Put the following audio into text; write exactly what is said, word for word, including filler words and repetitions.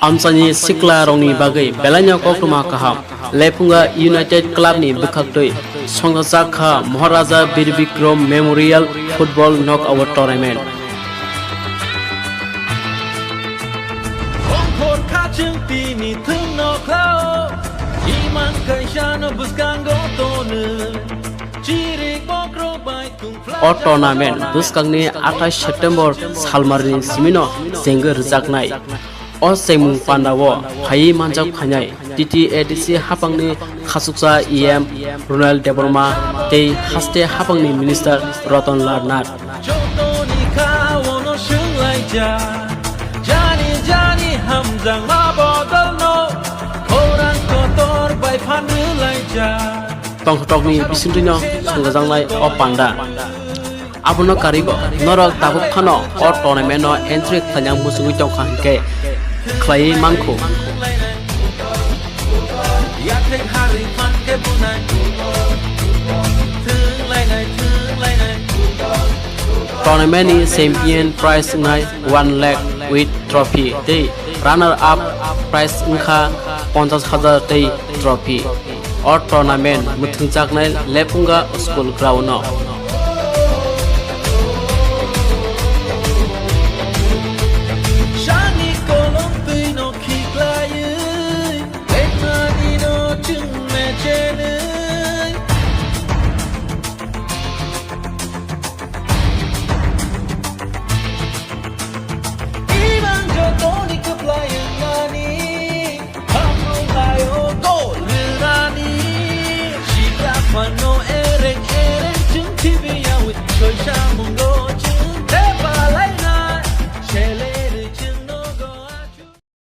Amchaini sikla rokni bagwi belaino koktwma kaham. Lephunga United Club ni bwkhaktwi songjak kha Maharaja Bir Bikram Memorial Football Knockout Tournament. Ongkhor khachwng tini thwngno khlao, imang kaisano bwskango tonwi, chirik bokrok bai tungphlai. O tournament bwskangni athais September salmarni simino chengwi rwjaknai. O chengmung pandao phaiwi manjak phainai T T A D C haphangni khachuksa E M Ronald Debbarma tei haste haphangni minister Ratan Lal Nath. Jotoni kha ono swnglaijak, jani jani hamjakma bodolno khorang kotor bai phan rwlaijak. Tongthokni bisingtwino songjaknai o panda. Abono karwibo norok tabuk phano o tournament-o entry khlaina muchungwi tongkha hinkhe khlaiwi mankho. Tournament-ni champion prize wngnai one lakh with trophy tei runner up prize wngkha ponchash hajar tei trophy. O tournament mwthangjaknai Lephunga School Ground-o.